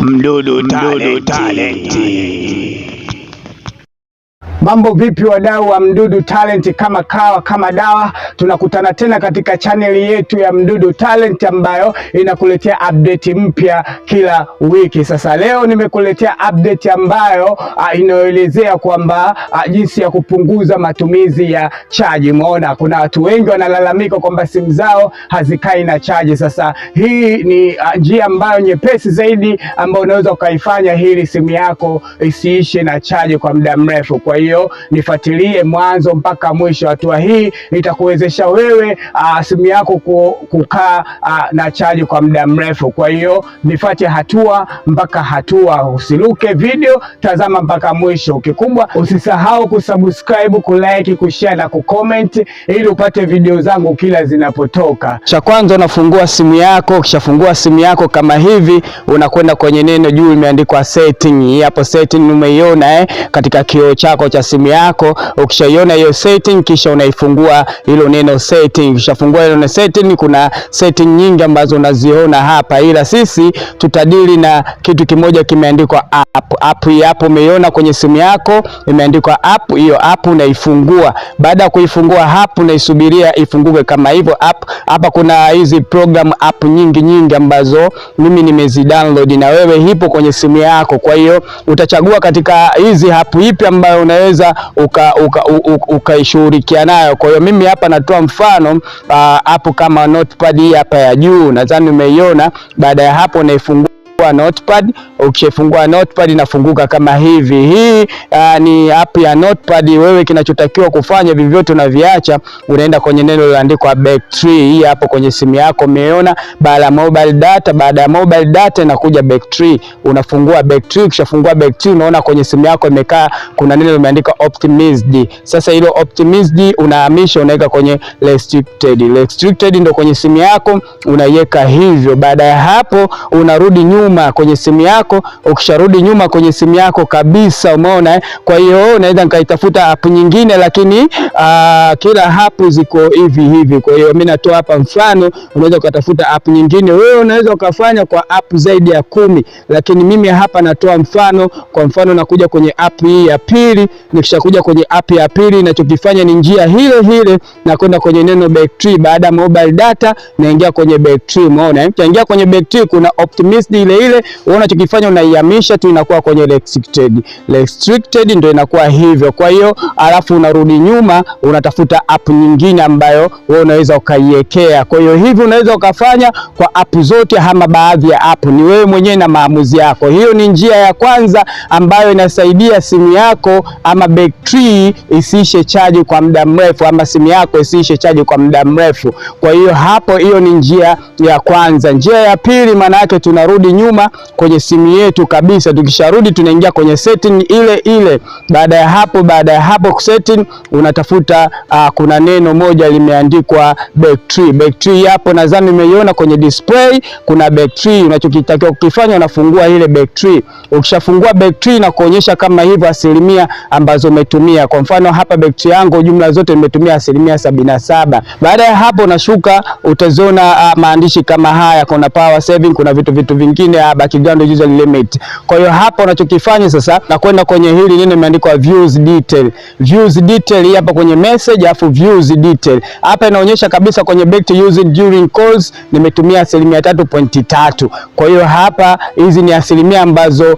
Mdudu Talent. Mambo vipi wadau wa Mdudu Talent, kama kawa kama dawa, tunakutana tena katika chaneli yetu ya Mdudu Talent ambayo inakuletea update mpya kila wiki. Sasa leo nimekuletea update ambayo inayoelezea kwamba jinsi ya kupunguza matumizi ya chaji. Umeona kuna watu wengi wanalalamika kwamba simu zao hazikai na chaji. Sasa hii ni njia ambayo nyepesi zaidi ambayo unaweza ukaifanya ili simu yako isiishe na chaji kwa muda mrefu. Kwa hiyo nifuatilie mwanzo mpaka mwisho. Hatua hii itakuwezesha wewe simu yako kukaa na chaji kwa muda mrefu. Kwa hiyo nifuate hatua mpaka hatua, usiruke video, tazama mpaka mwisho. Kikubwa usisahau kusubscribe, kulike, kushare na kucomment ili upate video zangu kila zinapotoka. Cha kwanza unafungua simu yako, ukishafungua simu yako kama hivi, unakwenda kwenye neno juu imeandikwa setting. Hii hapo setting umeiona katika kioo chako cha simu yako. Ukishaiona hiyo setting, kisha unaifungua hilo neno setting. Ukishafungua hilo neno setting, kuna setting nyingi ambazo unaziona hapa, ila sisi tutadili na kitu kimoja kimeandikwa app. App hii hapo umeiona kwenye simu yako imeandikwa app. Hiyo app unaifungua. Baada ya kuifungua app, unaisubiria ifunguke kama hivyo app. Hapa kuna hizi program app nyingi nyingi ambazo mimi nimezidownload na wewe ipo kwenye simu yako. Kwa hiyo utachagua katika hizi app ipi ambayo unaweza ukaishughulikia nayo. Kwa hiyo mimi hapa natoa mfano app kama Notepad hii hapa ya juu, nadhani umeiona. Baada ya hapo unaifungua Notepad. Ukishafungua Notepad inafunguka kama hivi. Hii ni app ya Notepad. Wewe kinachotakiwa kufanya, vyovyote unaviacha, unaenda kwenye neno lililoandikwa battery. Hii hapo kwenye simu yako umeona, baada ya mobile data, baada ya mobile data inakuja battery. Unafungua battery. Ukishafungua battery, unaona kwenye simu yako imekaa kuna neno limeandikwa optimized. Sasa hilo optimized unahamisha, unaweka kwenye restricted. Restricted ndio kwenye simu yako unaiweka hivyo. Baada ya hapo unarudi nyuma kwenye simu yako. Ukisharudi nyuma kwenye simu yako kabisa, umeona eh? Kwa hiyo naweza nikaitafuta app nyingine, lakini kila app ziko hivi hivi. Kwa hiyo mimi natoa hapa mfano, unaweza ukatafuta app nyingine, wewe unaweza ukafanya kwa app zaidi ya 10, lakini mimi hapa natoa mfano. Kwa mfano nakuja kwenye app hii ya pili. Nikishakuja kwenye app ya pili, ninachokifanya ni njia hile hile, na kwenda kwenye neno battery. Baada ya mobile data naingia kwenye battery, umeona eh? Ukiingia kwenye battery kuna optimized ile ile, wewe unachokifanya unaihamisha tu inakuwa kwenye restricted. Restricted ndio inakuwa hivyo. Kwa hiyo alafu unarudi nyuma unatafuta app nyingine ambayo wewe unaweza ukaiwekea. Kwa hiyo hivi unaweza ukafanya kwa app zote ama baadhi ya app, ni wewe mwenyewe na maamuzi yako. Hiyo ni njia ya kwanza ambayo inasaidia simu yako ama battery isiishe chaji kwa muda mrefu, ama simu yako isiishe chaji kwa muda mrefu. Kwa hiyo hapo, hiyo ni njia ya kwanza. Njia ya pili, maana yake tunarudi nyuma kwenye simu yetu kabisa. Tukisharudi tunaingia kwenye setting ile ile. Baada ya hapo setting unatafuta kuna neno moja limeandikwa battery. Battery hapo nadhani umeiona kwenye display, kuna battery. Unachokitakiwa kukifanya unafungua ile battery. Ukishafungua battery na kuonyesha kama hivyo asilimia ambazo umetumia. Kwa mfano hapa battery yangu jumla zote nimetumia 77%. Baada ya hapo unashuka utaziona maandishi kama haya, kuna power saving, kuna vitu vingine, background user limit. Kwa hiyo hapa unachokifanya sasa na kwenda kwenye hili neno imeandikwa views detail. Views detail hii hapa kwenye message, afu views detail. Hapa inaonyesha kabisa kwenye battery used during calls nimetumia 3.3%. Kwa hiyo hapa hizi ni asilimia ambazo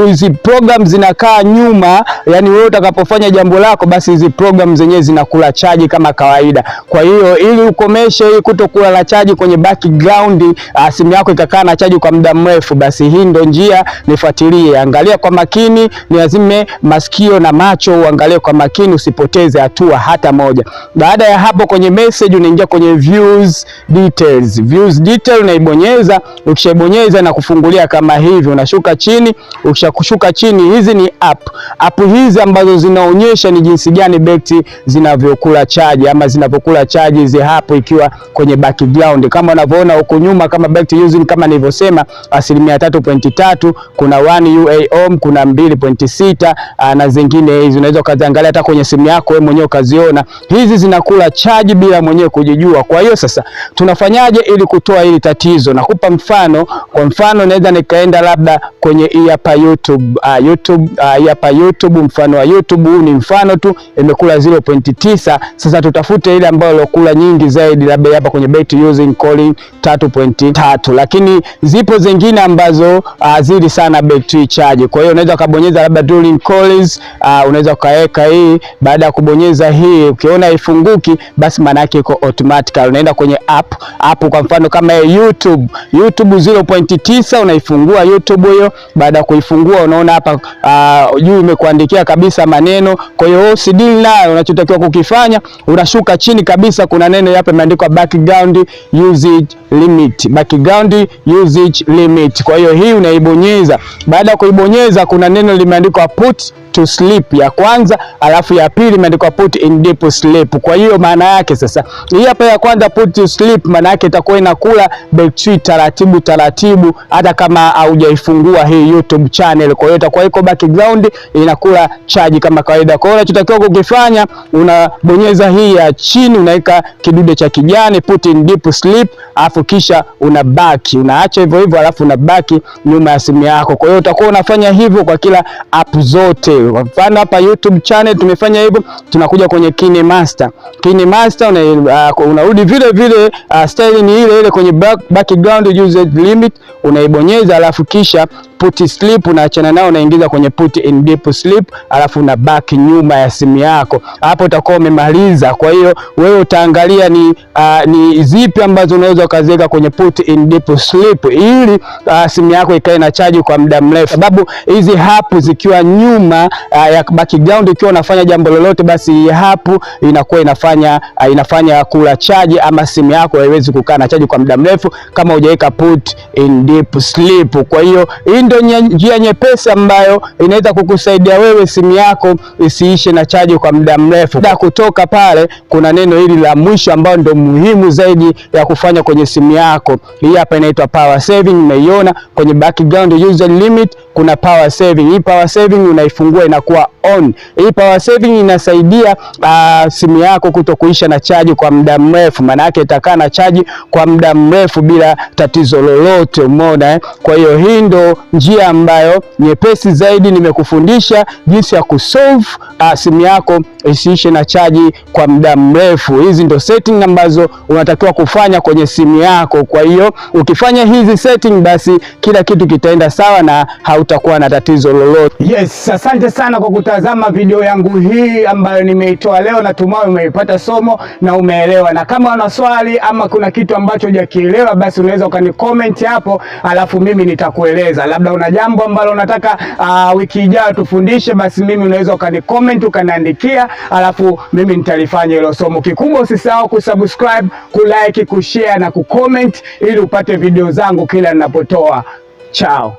hizi program zinakaa nyuma, yani wewe utakapofanya jambo lako basi hizi program zenyewe zinakula chaji kama kawaida. Kwa hiyo ili ukomeshe hii kutokula la chaji kwenye background, simu yako ikakaa na chaji kwa muda mrefu, basi hii ndo njia, nifuatilie. Angalia kwa makini, ni lazime masikio na macho uangalie kwa makini, usipoteze hatua hata moja. Baada ya hapo kwenye message unaingia kwenye views details. Views detail unaibonyeza, ukishaibonyeza na kufungulia kama hivi, unashuka chini. Ukishakushuka chini, hizi ni app. App hizi ambazo zinaonyesha ni jinsi gani betri zinavyokula chaji ama zinavyokula chaji hizi hapo ikiwa kwenye background, kama unavyoona huko nyuma, kama battery using kama nilivyosema 3.3%. 3.3, kuna 1 UA ohm, kuna 2.6 na zingine hizi unaweza ukaziangalia hata kwenye simu yako wewe mwenyewe ukaziona. Hizi zinakula chaji bila mwenyewe kujijua. Kwa hiyo sasa tunafanyaje ili kutoa hili tatizo? Nakupa mfano. Kwa mfano naweza nikaenda labda kwenye hii hapa YouTube, YouTube, hii hapa YouTube, mfano wa YouTube huu ni mfano tu, imekula 0.9. Sasa tutafute ile ambayo ilokula nyingi zaidi, labda hapa kwenye battery using calling 3.3, lakini zipo zingine ambazo zili sana battery charge. Kwa hiyo unaweza ukabonyeza labda during calls, unaweza ukaweka hii. Baada ya kubonyeza hii, ukiona ifunguki, basi maana yake iko automatically. Unaenda kwenye app app, kwa mfano kama ya YouTube, YouTube 0.9, unaifungua YouTube hiyo. Baada ya kuifungua, unaona hapa juu imekuandikia kabisa maneno. Kwa hiyo usidili nayo, unachotakiwa kukifanya unashuka chini kabisa, kuna neno hapa imeandikwa background usage limit, background usage limit. Kwa hiyo hii unaibonyeza. Baada ya kuibonyeza, kuna neno limeandikwa put to sleep ya kwanza, alafu ya pili imeandikwa put in deep sleep. Kwa hiyo maana yake sasa, hii hapa ya kwanza put to sleep, maana yake itakuwa inakula betri taratibu taratibu, hata kama haujaifungua hii YouTube channel. Kwa hiyo itakuwa iko background inakula chaji kama kawaida. Kwa hiyo unachotakiwa kukifanya, unabonyeza hii ya chini, unaweka kidude cha kijani put in deep sleep, alafu kisha unabaki unaacha hivyo hivyo, alafu unabaki nyuma ya simu yako. Kwa hiyo utakuwa unafanya hivyo kwa kila app zote. Kwa mfano hapa YouTube channel tumefanya hivyo, tunakuja kwenye KineMaster. KineMaster unarudi vile vile, style ni ile ile kwenye background usage limit unaibonyeza, alafu kisha put sleep unaachana nao, unaingiza kwenye put in deep sleep, alafu una back nyuma ya simu yako. Hapo utakuwa umemaliza. Kwa hiyo wewe utaangalia ni zipi ambazo unaweza ukaziweka kwenye put in deep sleep ili simu yako ikae na chaji kwa muda mrefu, sababu hizi app zikiwa nyuma ya background, ukiwa unafanya jambo lolote, basi hii app inakuwa inafanya kula chaji ama simu yako haiwezi kukaa na chaji kwa muda mrefu kama hujaweka put in deep sleep. Kwa hiyo hii ndio njia nyepesi ambayo inaweza kukusaidia wewe simu yako isiishe na chaji kwa muda mrefu. Na kutoka pale kuna neno hili la mwisho ambayo ndio muhimu zaidi ya kufanya kwenye simu yako. Hii hapa inaitwa power saving, umeiona kwenye background user limit kuna power saving. Hii power saving unaifungua inakuwa on. Hii power saving inasaidia simu yako kuto kuisha na chaji kwa muda mrefu, maana yake itakaa na chaji kwa muda mrefu bila tatizo lolote, umeona eh? Kwa hiyo hii ndo njia ambayo nyepesi zaidi nimekufundisha jinsi ya kusolve simu yako isiishe na chaji kwa muda mrefu. Hizi ndo setting ambazo unatakiwa kufanya kwenye simu yako. Kwa hiyo ukifanya hizi setting, basi kila kitu kitaenda sawa na hautakuwa na tatizo lolote. Yes, asante sana kwa kutazama video yangu hii ambayo nimeitoa leo. Natumai umeipata somo na umeelewa, na kama una swali ama kuna kitu ambacho hujakielewa, basi unaweza ukanicomment hapo, alafu mimi nitakueleza. Labda una jambo ambalo unataka wiki ijayo tufundishe, basi mimi unaweza ukanicomment ukaniandikia, alafu mimi nitalifanya hilo somo. Kikubwa usisahau kusubscribe, kulike, kushare na kucomment ili upate video zangu kila ninapotoa. Chao.